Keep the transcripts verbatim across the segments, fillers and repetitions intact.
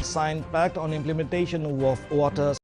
Signed Pact on Implementation of Water.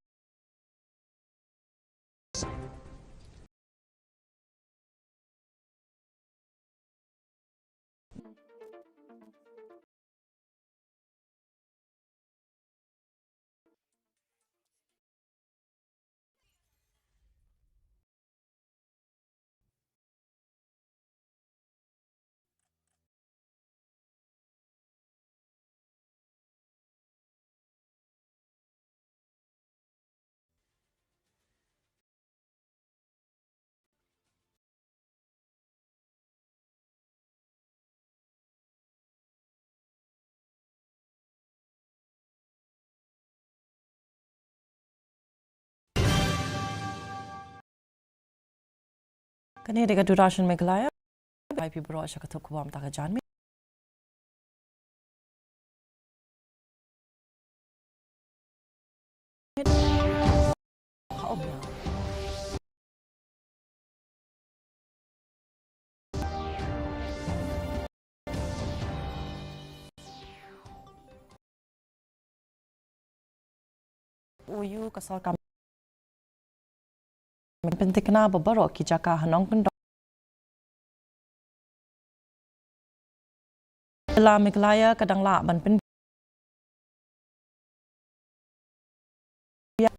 Kane dei ka Doordarshan Meghalaya. Ai phi baroh sha ka thup khubor mynta ka janmiet. Uyu ka sorkar pynthikna ba baroh ki jaka ha nongkyndong jylla Meghalaya ka dang lah ban pyn ïa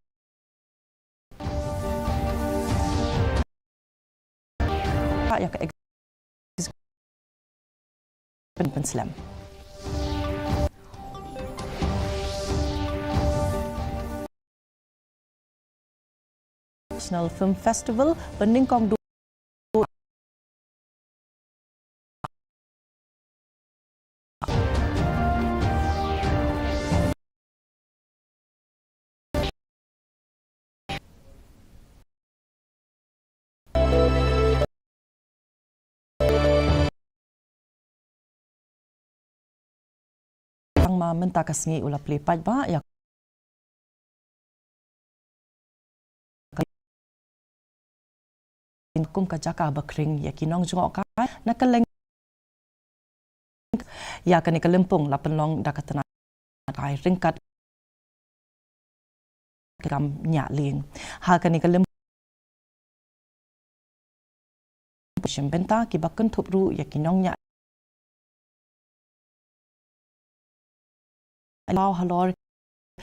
ka ex- pyn pynslem. National Film Festival, pynnyngkong du- Tang ma mynta ka sngi u la plie paidbah ïa kum ka jaka ba khring ïa ki nongjngohkai na kylleng. Ïa kane ka lympung la pynlong da ka tnat kai ryngkat kam ñiah lieng. Ha kane ka lympung shim bynta kiba kynthup ruh ïa ki nongñiah law halor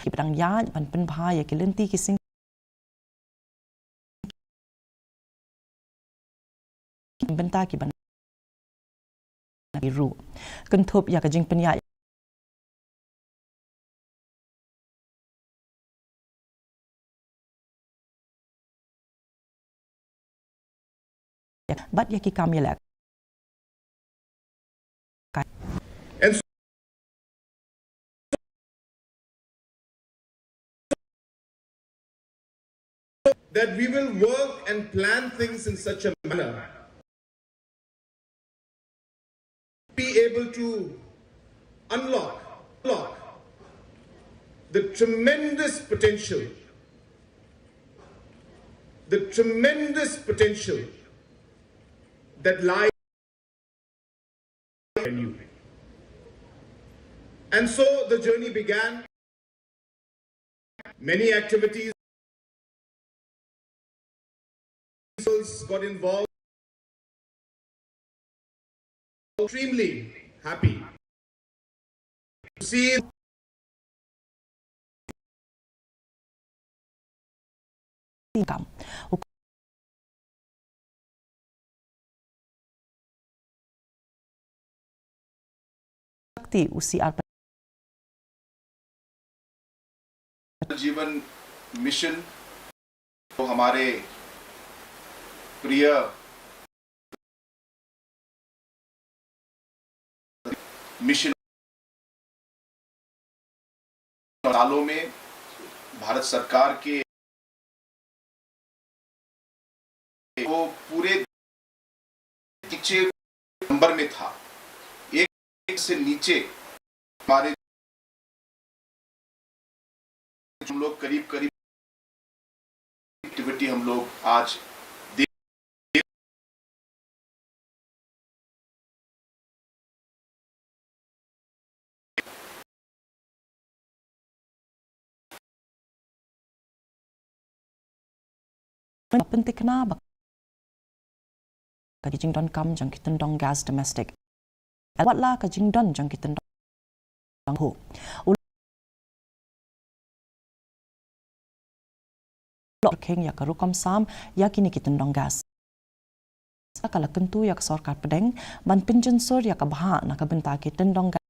kiba dang ïaid ban pynbha ïa ki lynti ki sing bynta kiba na ki ruh. Kynthup ïa ka jingpynïaid bad ïa ki kam ïaleh kai. And so that we will work and plan things in such a manner be able to unlock, unlock the tremendous potential, the tremendous potential that lies in you. And so the journey began. Many activities got involved. Extremely happy to see kam. Shakti, U C R Jal Jeevan Mission, तो हमारे प्रिय मिशन सालों में भारत सरकार के वो पूरे नीचे नंबर में था, एक से नीचे हमारे हम लोग करीब करीब एक्टिविटी हम लोग आज देख Pynthikna ba ka jingdonkam jong ki tyndong gas domestic, wat la ka jingdon jong ki tyndong gas. U Lok Kheng ïa ka rukom sam ïa kine ki tyndong gas. Ka la kyntu ïa ka sorkar pdeng ban pynjynsur ïa ka bhah na ka bynta ki tyndong gas,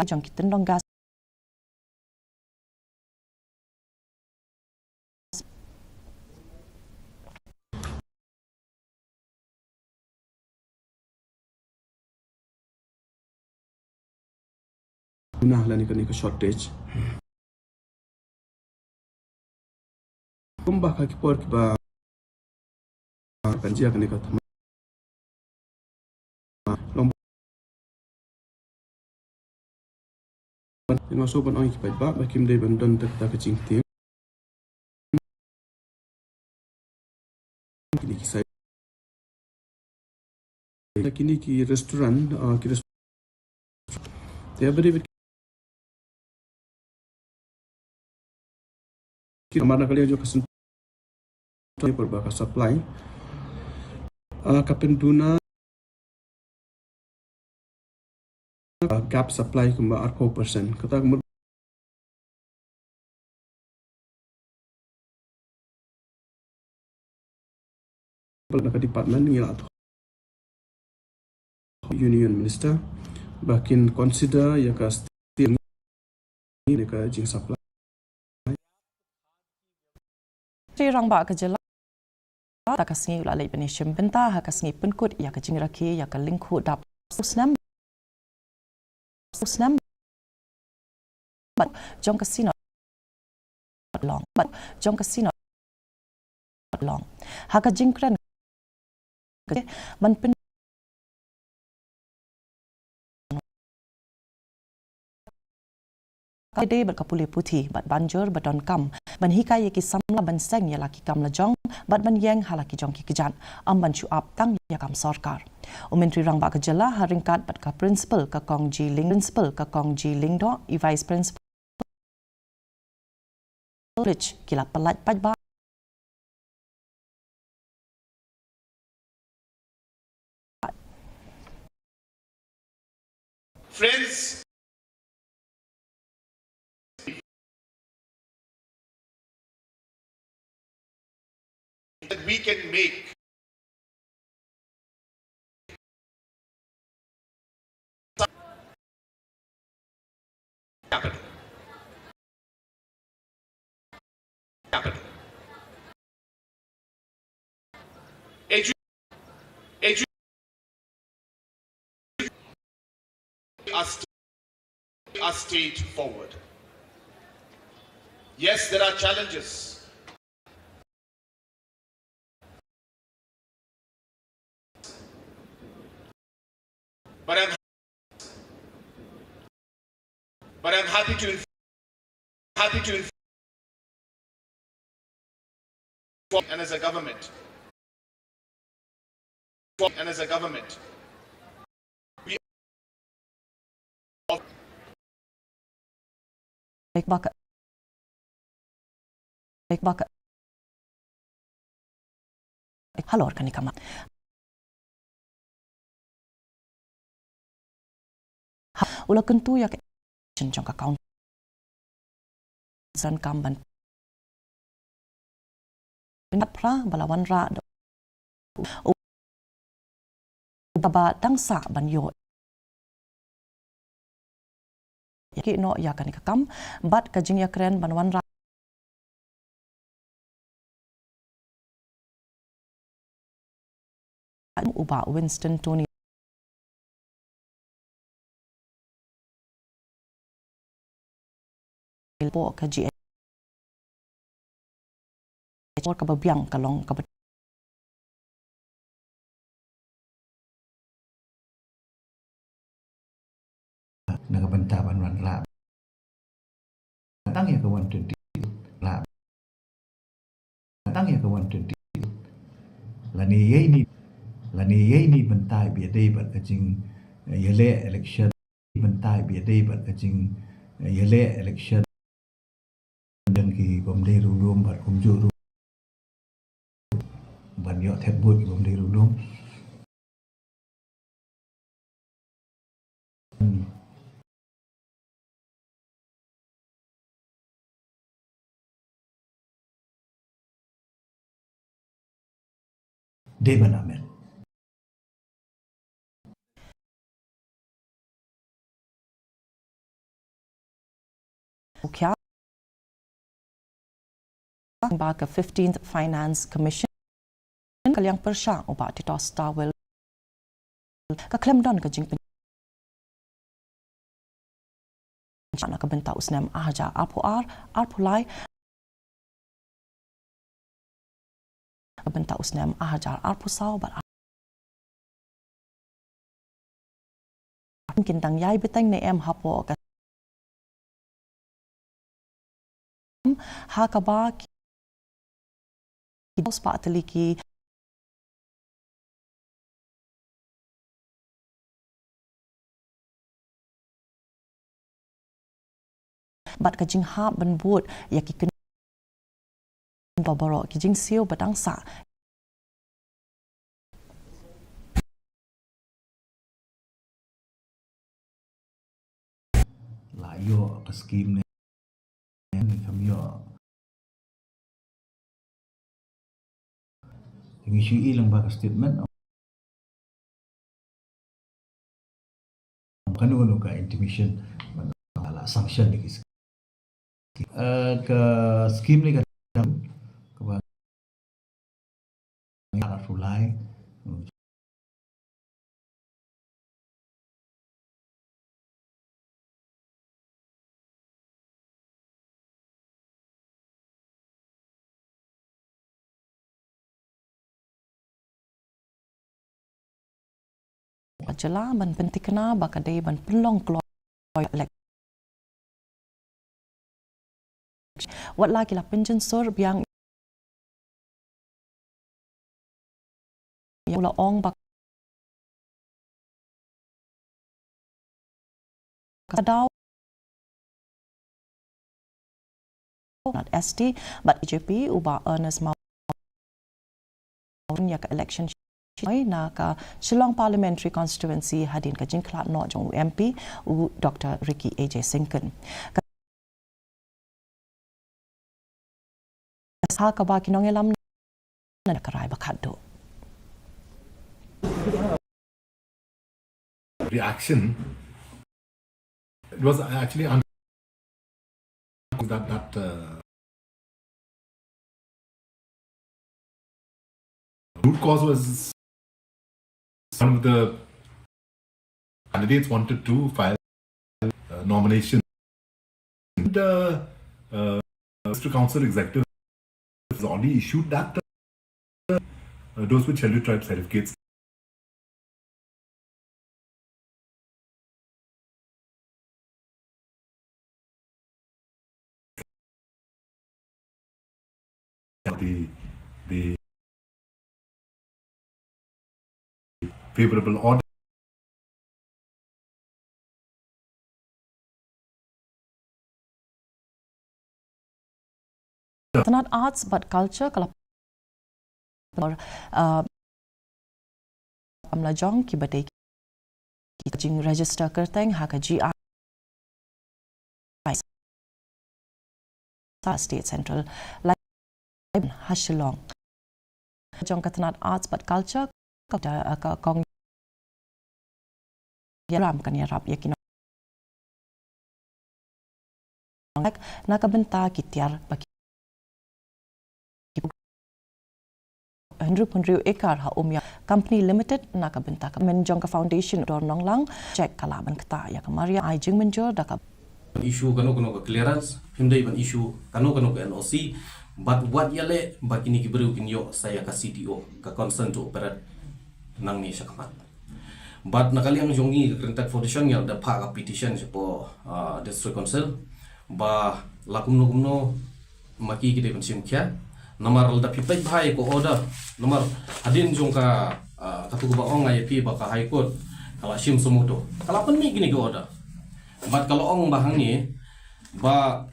jong ki tyndong gas. Una lane kane ka shortage. Kumba ka ki por kiba kan jia kane ka thma. Long ban, nga shu ban ong ïa ki paidbah ba kim dei ban don tang ka jingtieng. Kine ki sai, kine ki restaurant, ah, ki restaurant. Te ba dei ki namar na ka liang jong ka syn-, por ba ka supply, ah, ka pynduna, ah, gap supply kumba arphew percent. Kata ka mut na ka department ngi la thoh Union Minister ba kin consider ïa ka state ïa ka jingsupply. Ki rangbah ka jylla ha ka sngi u la leit ban ïashim bynta ha ka sngi pynkut ïa ka jingrakhe ïa ka lyngkhuh dap snem, snem bad jong ka Synod Long, bad jong ka Synod Long. Ha ka jingkren ka ban pyn ka dei bad ka pule puthi bad ban jur ba donkam ban hikai ïa ki samla ban seng ïa la ki kam la jong bad ban ïeng ha la ki jong ki kjat, ym ban shu ap tang ïa kam sorkar. U Myntri Rangbah ka jylla ha ryngkat bad ka Principal ka Kong G Lyng-, Principal ka Kong G Lyngdoh, i Vice Principal College ki la pyllait paidbah. Friends, that we can make capital. Capital. Edu-, edu-, our st-, our state forward. Yes, there are challenges. But I'm, but I'm happy to inf-, happy to inf-, and as a government, and as a government, we Ek bak. Ek bak. Halor kane ka mat. Ha, u la kyntu ïa ka jong ka council. San kam ban pynbeit phra ba la wanrah da u, u ba dang sah ban ïoh ïa ki noh ïa kane ka kam bad ka jingïakren ban wanrah u Bah Winston Tony. Hapoh ka G H kaba biang ka long kaba na ka bynta ban wanrah. Tang ïa ka one twenty lah. Tang ïa ka one twenty. Lane ïa ine, lane ïa ine bynta ba ïadei bad ka jing, eh, ïaleh election, bynta ba ïadei bad ka jing, eh, ïaleh election. Jong ki bym dei riewlum bad kumjuh ruh Kan ïoh thep vote ki bym dei ruh lum. Dei ban amen. Mukhia ba ka fifteenth Finance Commission ka liang pyrshah u Bah Titos Tawil ka khlem don ka jingpyn na ka bynta u snem arhajar arphew ar, arphew lai, ka bynta u snem arhajar arphew saw bad kin dang ïai bteng ne em hapoh ka ha kaba ki spah tylli ki bad ka jinghap ban bud ïa ki kynhun ba baroh ki jingsiew ba dang sah. La ïoh ka skim ne, ne kam ïoh. Ngi shu i lang ba ka statement. Kano kano ka intimation, la sanction ïa ki skim. Eh, ka skim ne ka dang kaba ngi arphew lai. Ka jylla ban pynthikna ba ka dei ban pynlong kloi elek. Wat la ki la pynjynsur biang ïa u la ong ba ka daw na S T bad B J P u Bah Ernest Mawei ïa ka election na ka Shillong Parliamentary Constituency hadien ka jingkhlad noh jong u M P u Doctor Ricky A J Syngkon. Ka sa kaba ki nongïalam na ka rai ba khatduh. Reaction. It was actually un- that that uh, root cause was one of the candidates wanted to file a nomination. The uh, District Council executive has already issued that uh, those with Scheduled Tribe certificates. The, the favorable order. Tnat Arts bad Culture ka la, uh, am la jong ki ba dei ki jing register kyrteng ha ka G I sa State Central Library ha Shillong. Jong ka Tnat Arts bad Culture ka, ka kong ïalam kan ïarap ïa ki nong na ka bynta ki tiar ba ki hynriew phew hynriew ekar ha Umïa Company Limited na ka bynta ka men jong ka foundation Dor Nonglang check ka lah ban kta ïa ka Maria ai jingmynjur da ka issue kano kano ka clearance, hynrei ban issue kano kano ka N O C, bad wat ïaleh ba kine ki briew kin ïoh sa ïa ka C T O, ka consent to operate nangne shakhmat. Bad na ka liang jong ngi ka Green Tech Foundation ngi la dep phah ka petition shapoh, ah, District Council ba la kumno kumno ma ki ki dei ban shim khia. Namar lada phi peit bha ïa ka order, namar hadien jong ka, ah, katu kaba ong ïa phi ba ka High Court ka la shim sumoto, ka la pynmih kine ki order. Bad ka la ong ba hangne ba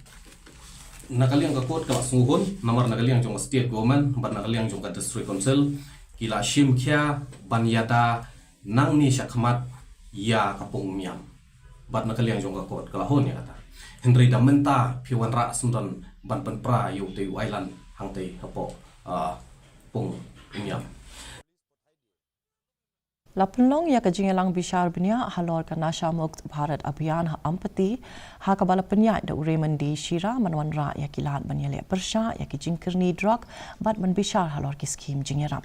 Na ka liang ka kot ka la sngewhun, namar na ka liang jong ka state government bad na ka liang jong ka district council ki la shim khia ban ïada nangne shakhmat ïa ka pung Umiam. Bad na ka liang jong ka kot ka la hun ïa kata. Hynrei da mynta phi wanrah syndon ban pynpra ïa utei u island hangtei hapoh, ah, pung Umiam. La pynlong ïa ka jingïalang bishar bniah halor ka Nasha Mukt Bharat Abhiyan ha Ampati, ha kaba la pynïaid da u Raymond D Shira, ban wanrah ïa ki lad ban ïaleh pyrshah ïa ki jingkyrni drok bad ban bishar halor ki skhim jingïarap.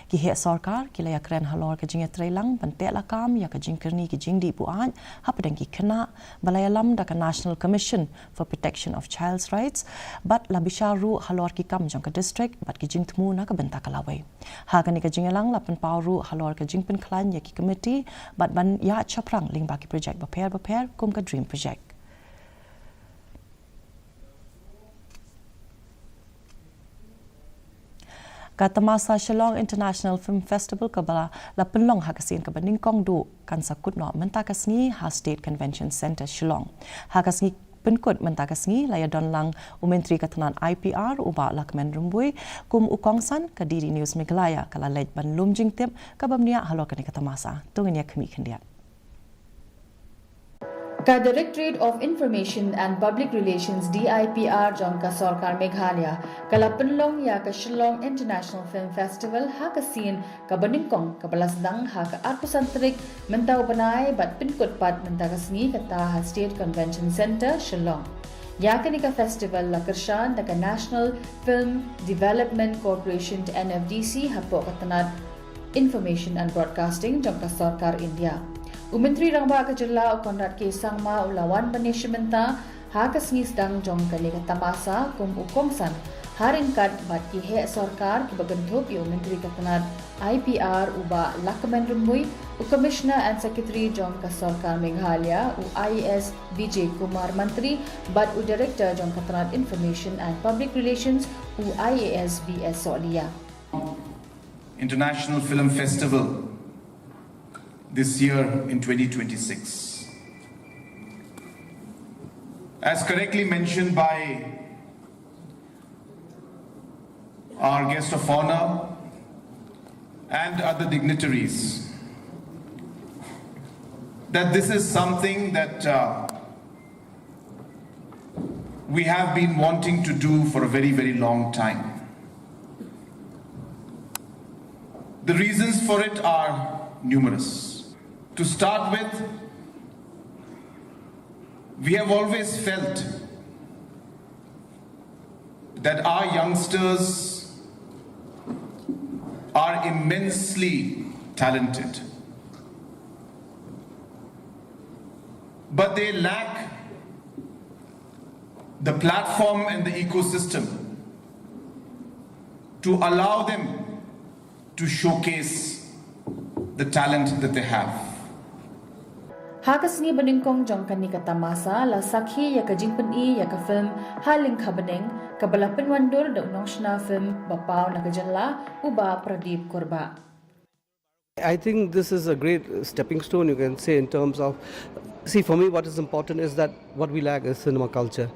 Ki heh sorkar ki la ïakren halor ka jingïatreilang ban teh lakam ïa ka jingkyrni ki jingdih buaid hapdeng ki khynnah, ba la ïalam da ka National Commission for Protection of Child's Rights, bad la bishar ruh halor ki kam jong ka district bad ki jingthmu na ka bynta ka lawei. Ha kane ka jingïalang la pynpaw ruh halor ka jingpynkhlaiñ ïa ki komiti bad ban ïaid shaphrang lyngba ki projek bapher bapher kum ka DREAM project. Ka tamasa Shillong International Film Festival kaba la pynlong ha ka sien kaba nyngkong duh kan sa kut noh mynta ka sngi ha State Convention Centre Shillong. Ha ka sngi pynkut mynta ka sngi la ïadon lang u Myntri ka tnat I P R u Bah Lahkmen Rymbui kum u kongsan. Ka D D News Meghalaya ka la leit ban lum jingtip kaba bniah halor kane ka tamasa. To ngin ïa khmih khyndiat. Ka Directorate of Information and Public Relations, D I P R, jong ka Sorkar Meghalaya ka la pynlong ïa ka Shillong International Film Festival ha ka sien kaba nyngkong kaba la sdang ha ka arphew san tarik mynta u bnai bad pynkut pat mynta ka sngi kata ha State Convention Centre, Shillong. Ïa kane ka festival la kyrshan da ka National Film Development Corporation, N F D C, hapoh ka tnat Information and Broadcasting jong ka Sorkar India. U Myntri Rangbah ka Jylla u Conrad K Sangma u la wan ban ïashim bynta ha ka sngi sdang jong kane ka tamasa kum u kongsan, ha ryngkat bad ki heh sorkar kiba kynthup ïa u Myntri ka tnat I P R u Bah Lahkmen Rymbui, u Commissioner and Secretary jong ka Sorkar Meghalaya u I A S Vijay Kumar Mantri bad u Director jong ka tnat Information and Public Relations u I A S B S Sohliya. International Film Festival this year in twenty twenty-six. As correctly mentioned by our guest of honor and other dignitaries, that this is something that, uh, we have been wanting to do for a very, very long time. The reasons for it are numerous. To start with, we have always felt that our youngsters are immensely talented, but they lack the platform and the ecosystem to allow them to showcase the talent that they have. Ha ka sngi banyngkong jong kane ka tamasa la sakhi ïa ka jingpyni ïa ka film Ha Lyngkha Bneng kaba la pynwandur da u nongshna film ba paw na ka jylla u Bah Pradeep Kurbah. I think this is a great stepping stone, you can say, in terms of, see, for me, what is important is that what we lack is cinema culture.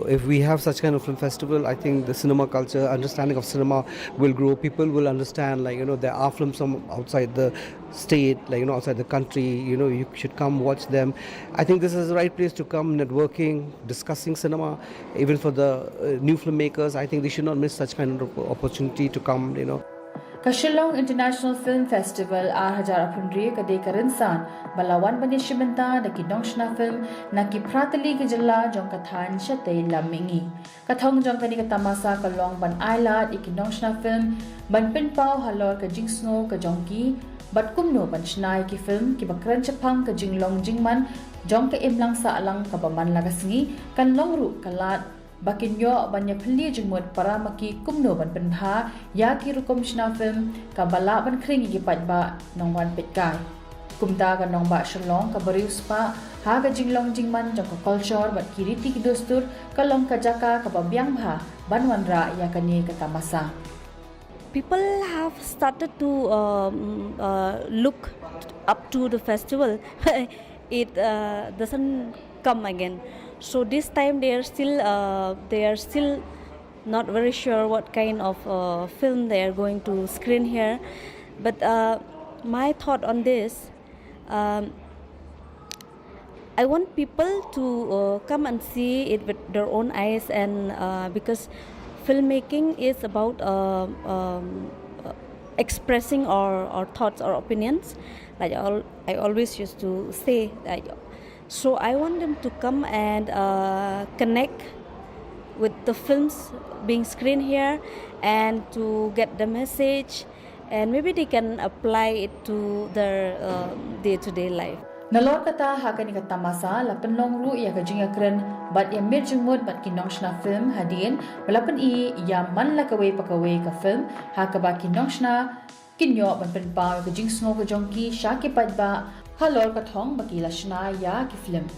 If we have such kind of film festival, I think the cinema culture, understanding of cinema will grow. People will understand, like, you know, there are films from outside the state, like, you know, outside the country, you know, you should come watch them. I think this is the right place to come, networking, discussing cinema, even for the, uh, new filmmakers. I think they should not miss such kind of opportunity to come, you know. Ka Shillong International Film Festival ar hajar arphew hynriew ka dei ka rynsan ba la wan ban ïashim bynta da ki nongshna film na ki phra tylli ki jylla jong ka thaiñ shatei lam mihngi. Ka thong jong kane ka tamasa ka long ban ailad ïa ki nongshna film ban pynpaw halor ka jingsngew ka jong ki bad kumno ban shna ïa ki film kiba kren shaphang ka jinglong jingman jong ka imlang sahlang kaba man la ka sngi, kan long ruh ka lad ba kin ïoh ban ïaphylliew jingmut para ma ki kumno ban pynbha ïa ki rukom shna film kaba lah ban khring ïa ki paidbah nongwan peitkai. Kumta ka nongbah Shillong kaba riewspah ha ka jinglong jingman jong ka culture bad ki riti ki dustur ka long ka jaka kaba biang bha ban wanrah ïa kane ka tamasa. People have started to, um, uh, look up to the festival. It, uh, doesn't come again. So this time they are still uh, they are still not very sure what kind of uh, film they are going to screen here. But uh, my thought on this, um, I want people to uh, come and see it with their own eyes, and uh, because filmmaking is about uh, um, uh, expressing our, our thoughts or opinions. Like I, al- I always used to say that. So I want them to come and uh, connect with the films being screened here and to get the message, and maybe they can apply it to their uh, day-to-day life. Nalor kata, ha kane ka tamasa la pynlong ruh ïa ka jingïakren bad ïa mih jingmut bad ki nongshna film hadien ba la pyni ïa man la kawei pa kawei ka film ha kaba ki nongshna kin ïoh ban pynpaw ïa ka jingsngew ka jong ki sha ki paidbah halor ka thong ba ki la shna ïa ki film.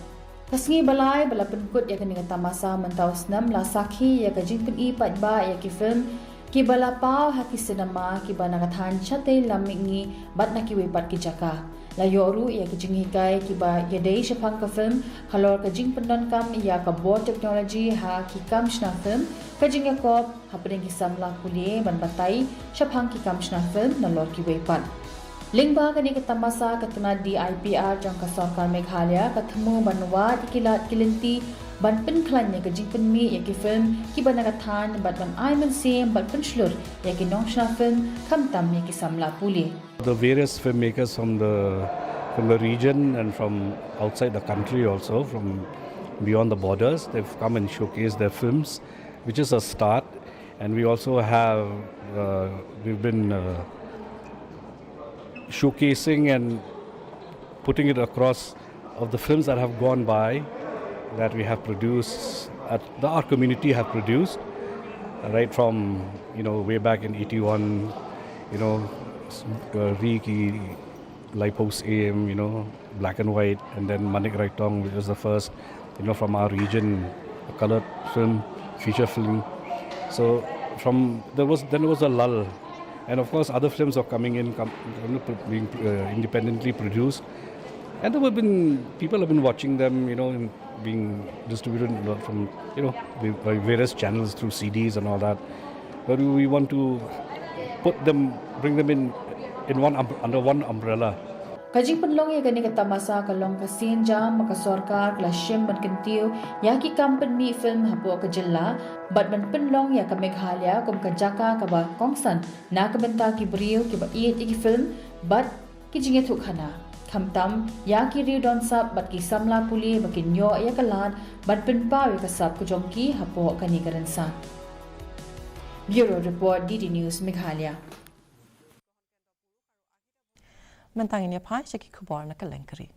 Ka sngi ba lai ba la pynkut ïa kane ka tamasa mynta u snem la sakhi ïa ka jingpyni paidbah ïa ki film kiba la paw ha ki cinema kiba na ka thaiñ shatei lam mihngi bad na kiwei pat ki jaka. La ïoh ruh ïa ki jinghikai kiba ïadei shaphang ka film halor ka jingpyndonkam ïa ka bor technology ha ki kam shna film, ka jingïakop hapdeng ki samla pule ban batai shaphang ki kam shna film nalor kiwei pat. Lyngba kane ka tamasa, ka tnat D I P R jong ka sorkar Meghalaya ka thmu ban wad ïa ki lad ki lynti ban pynkhlaiñ ïa ka jingpynmih ïa ki film kiba na ka thaiñ bad ban ai mynsiem bad pynshlur ïa ki nongshna film khamtam ïa ki samla pule. The various filmmakers from the from the region and from outside the country also, from beyond the borders, they've come and showcased their films, which is a start. And we also have uh, we've been uh, showcasing and putting it across of the films that have gone by, that we have produced, at the, our community have produced, right from, you know, way back in eighty-one, you know, s- uh, Ri Ki Laiphoh Syiem, you know, black and white, and then Manik Raitong, which was the first, you know, from our region, a colored film, feature film. So from there was then there was a lull, and of course other films are coming in, com- you know, pro- being uh, independently produced, and there have been people have been watching them, you know, and being distributed in- from, you know, the- by various channels through C Ds and all that. But we, we want to put them, bring them in in one um, under one umbrella. Ka jingpynlong ïa kane ka tamasa ka long ka sienjam ba ka sorkar ka la shim ban kyntiew ïa ki kam pynmih film hapoh ka jylla bad ban pynlong ïa ka Meghalaya kum ka jaka kaba kongsan na ka bynta ki briew kiba ïeit ïa ki film bad ki jingïathuhkhana, khamtam ïa ki riew don sap bad ki samla pule ba kin ïoh ïa ka lad ban pynpaw ïa ka sap ka jong ki hapoh kane ka rynsan. Bureau Report, D D News Meghalaya. Mynta ngin ïa phai sha ki khubor na kylleng ka ri.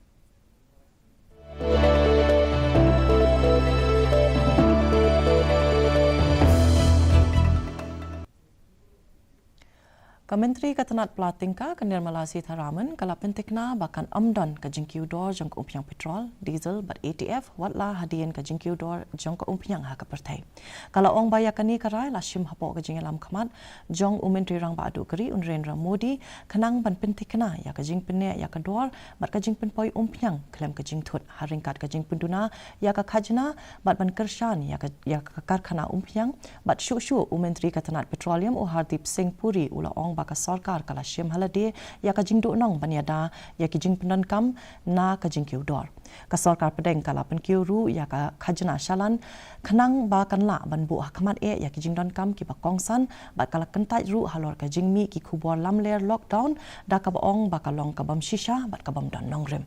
Ka Myntri ka tnat pla tyngka ka Nirmala Sitharaman ka la pynthikna ba kan ym don ka jingkiew dor jong ka umphniang petrol, diesel bad A T F wat la hadien ka jingkiew dor jong ka umphniang ha ka pyrthei. Ka la ong ba ïa kane ka rai la shim hapoh ka jingïalam khmat jong u Myntri Rangbah Duh ka ri u Narendra Modi khnang ban pynthikna ïa ka jingpynneh ïa ka dor bad ka jingpynpoi umphniang khlem ka jingthut ha ryngkat ka jingpynduna ïa ka khajna bad ban kyrshan ïa ka, ïa ka karkhana umphniang. Bad shuh shuh u Myntri ka tnat petroleum u Hardeep Singh Puri u la ong ba ka sorkar ka la shim ha lade ïa ka jingduhnong ban ïada ïa ki jingpyndonkam na ka jingkiew dor. Ka sorkar pdeng ka la pynkiew ruh ïa ka khajna shalan khnang ba kan lah ban buh ha khmat eh ïa ki jingdonkam kiba kongsan bad ka la kyntait ruh halor ka jingmih ki khubor lamler lockdown da kaba ong ba ka long ka bym shisha bad ka bym don nongrim.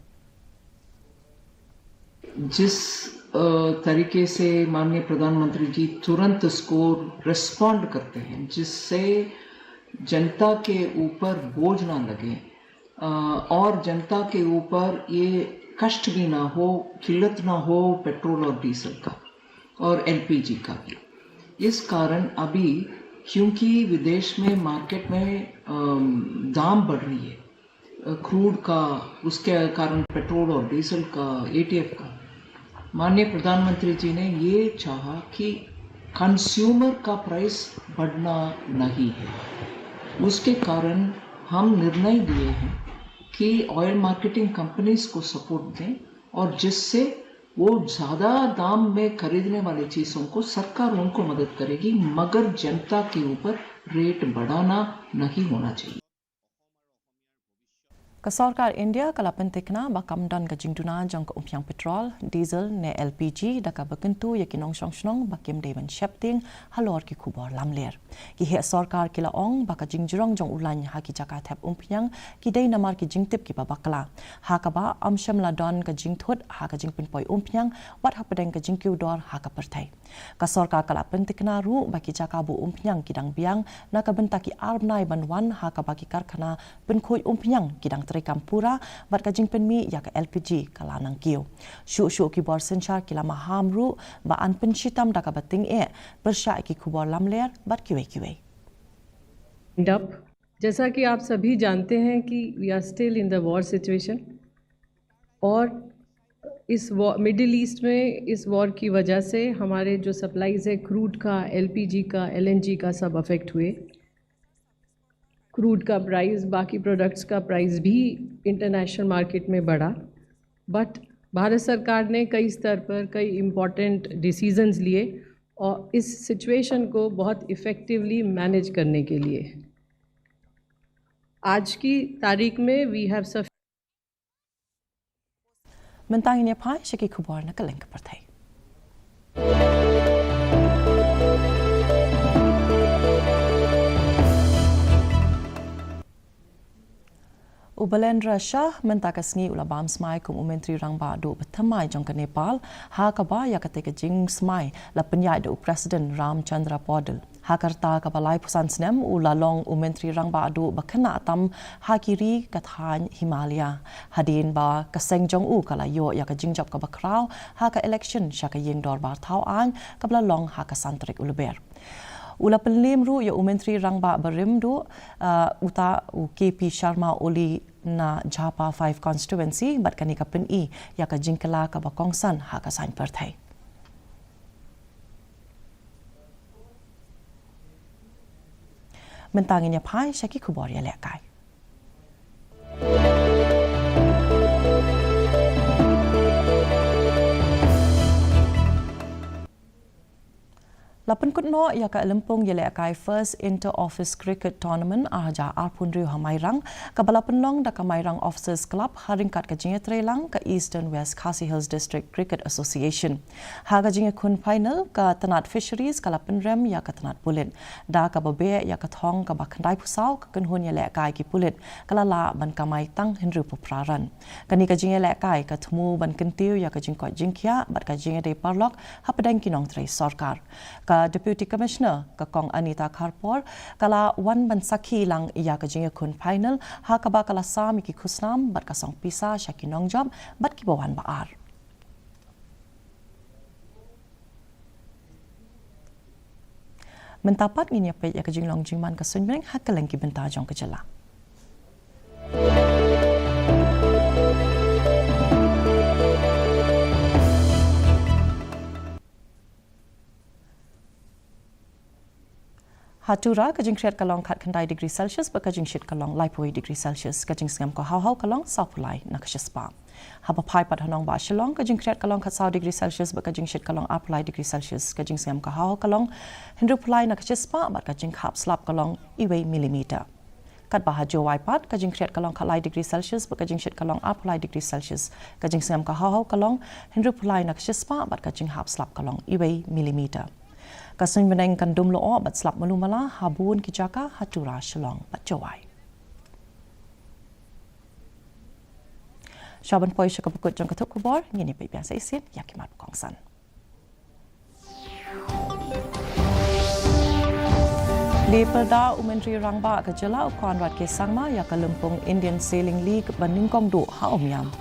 जिस अ, तरीके से माननीय प्रधानमंत्री जी तुरंत इसको रिस्पॉन्ड करते हैं, जिससे जनता के ऊपर बोझ ना लगे, अ, और जनता के ऊपर ये कष्ट भी ना हो, किल्लत ना हो पेट्रोल और डीजल का और एलपीजी का भी। इस कारण अभी, क्योंकि विदेश में मार्केट में अम, दाम बढ़ रही है, क्रूड का, उसके कारण पेट्रोल और डीजल का, एटीएफ का, माननीय प्रधानमंत्री जी ने ये चाहा कि कंज्यूमर का प्राइस बढ़ना नहीं है। उसके कारण हम निर्णय लिए हैं कि ऑयल मार्केटिंग कंपनीज को सपोर्ट दें और जिससे वो ज्यादा दाम में खरीदने वाली चीजों को सरकार उनको मदद करेगी, मगर जनता के ऊपर रेट बढ़ाना नहीं होना चाहिए। Ka sorkar India ka la pyntikna ba kam don ka jingduna jong ka umphniang petrol, diesel ne L P G da kaba kyntu ïa ki nongshong shnong ba kim dei ban sheptieng halor ki khubor lamler. Ki heh sorkar ki la ong ba ka jingjrong jong u lain ha ki jaka thep umphniang ki dei namar ki jingtip kiba bakla, ha kaba ym shym la don ka jingthut ha ka jingpynpoi umphniang wat hapdeng ka jingkiew dor ha ka pyrthei. Ka sorkar ka la pyntikna ruh ba ki jaka buh umphniang ki dang biang na ka bynta ki ar bnai ban wan, ha kaba ki karkhana pynkhuid umphniang ki dang treikam pura bad ka jingpynmih ïa ka L P G ka la nang kiew. Shuh shuh ki bor synshar ki la maham ruh ba yn pynshitom da kaba tyngeh pyrshah ïa ki khubor lamler bad kiwei kiwei. End up, जैसा कि आप सभी जानते हैं कि we are still in the war situation, और इस वॉर, मिडिल ईस्ट में इस वॉर की वजह से हमारे जो सप्लाईज है क्रूड का, एलपीजी का, एलएनजी का, सब अफेक्ट हुए। क्रूड का प्राइस, बाकी प्रोडक्ट्स का प्राइस भी इंटरनेशनल मार्केट में बढ़ा, बट भारत सरकार ने कई स्तर पर कई इम्पोर्टेंट डिसीजंस लिए और इस सिचुएशन को बहुत इफेक्टिवली मैनेज करने के लिए आज की तारीख में वी हैव सफ Mynta ngin ïa phai sha ki khubor na ka lyngkha pyrthei. U Balendra Shah mynta ka sngi u la bam smai kum u Myntri Rangbah Duh ba thymmai jong ka Nepal, ha kaba ïa katei ka jingsmai la pynïaid da u President Ram Chandra Paudel. Ha ka rta kaba laiphew san snem u la long u Myntri Rangbah Duh ba khynnah tam ha ki ri ka thaiñ Himalaya, hadien ba ka seng jong u ka la ïoh ïa ka jingjop kaba khraw ha ka election sha ka ïing dorbar thaw aiñ kaba la long ha ka san tarik u Lber. U la pynliem ruh ïa u Myntri Rangbah barim duh, uh, uta u K P Sharma Oli na Jhapa five constituency, bad kane ka pyni ïa ka jingkylla kaba kongsan ha ka saiñ pyrthei. Mynta ngin ïa phai sha ki khubor ïalehkai. La pynkut noh ïa ka lympung ïalehkai First Inter Office Cricket Tournament ar hajar arphew hynriew ha Mairang, kaba la pynlong da ka Mairang Officers Club ha ryngkat ka jingïatreilang ka Eastern West Khasi Hills District Cricket Association. Ha ka jingïakhun final, ka tnat Fisheries ka la pynrem ïa ka tnat Pulit. Da kaba beh ïa ka thong kaba khyndai phew saw, ka kynhun ïalehkai ki Pulit ka la lah ban kamai tang hynriew phew phra run. Kane ka jingïalehkai ka thmu ban kyntiew ïa ka jingkoit jingkhiah bad ka jingïadei paralok hapdeng ki nongtrei sorkar. Ka Deputy Commissioner, ka Kong Anita Kharpor, ka la wan ban sakhi lang ïa ka jingïakhun final, ha kaba ka la sam ïa ki khusnam bad ka song pisa sha ki nongjop bad kiba wan ba ar. Mynta pat ngin ïa peit ïa ka jinglong jingman ka suiñ bneng ha kylleng ki bynta jong ka jylla. Ha Tura, ka jingkhriat ka long khatkhyndai degree Celsius bad ka jingshit ka long laiphew degree Celsius, ka jingsngem ka hawhaw ka long sawphew lai na ka shispah. Haba phai pat ha nongbah Shillong, ka jingkhriat ka long khatsaw degree Celsius bad ka jingshit ka long arphew lai degree Celsius, ka jingsngem ka hawhaw ka long hynriewphew lai na ka shispah bad ka jingkhap slap ka long iwei millimeter. Katba ha Jowai pat, ka jingkhriat ka long khatlai degree Celsius bad ka jingshit ka long arphew lai degree Celsius, ka jingsngem ka hawhaw ka long hynriewphew lai na ka shispah bad ka jinghap slap ka long iwei millimeter. Ka suiñ bneng kan dum lyoh bad slap malu mala ha bun ki jaka ha Tura, Shillong bad Jowai. Sha ban poi sha kaba kut jong ka thup khubor, ngin ïa peit biang sa shisien ïa ki mat ba kongsan. La pyrda u Myntri Rangbah ka jylla u Conrad K Sangma ïa ka lympung Indian Sailing League ba nyngkong duh ha Umiam.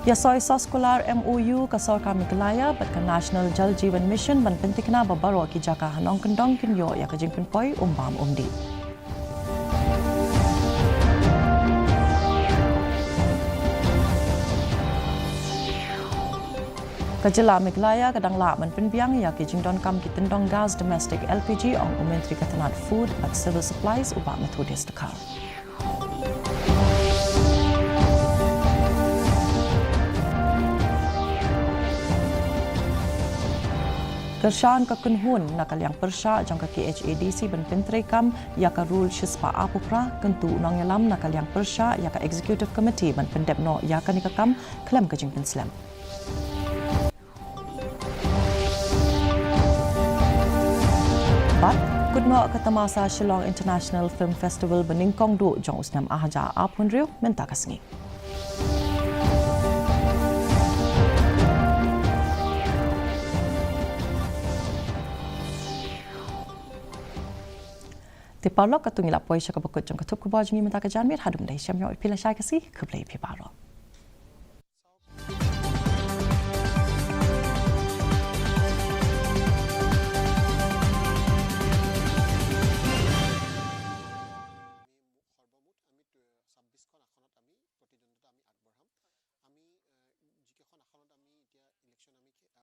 Ïa soi soskular M O U ka sorkar Meghalaya bad ka National Jal Jeevan Mission ban pyntikna ba baroh ki jaka ha nongkyndong kin ïoh ïa ka jingpynpoi um bam um dih. Ka jylla Meghalaya ka dang lah ban pynbiang ïa ki jingdonkam ki tyndong gas domestic L P G, ong u Myntri ka tnat Food bad Civil Supplies u Bah Methodius Dkhar. Kyrshan ka kynhun na ka liang pyrshah jong ka K H A D C ban pyntreikam ïa ka rule shispah arphew phra, kyntu u nongïalam na ka liang pyrshah ïa ka Executive Committee ban pyndep noh ïa kane ka kam khlem ka jingpynslem. Bad kut noh ka tamasa Shillong International Film Festival ba nyngkong duh jong u snem arhajar arphew hynriew mynta ka sngi. Te paralok, katto ngi la poi sha kaba kut jong ka thup khubor jong ngi mynta ka janmiet. Haduh mynta shem ïa phi lashai ka sngi, khublei phi baroh.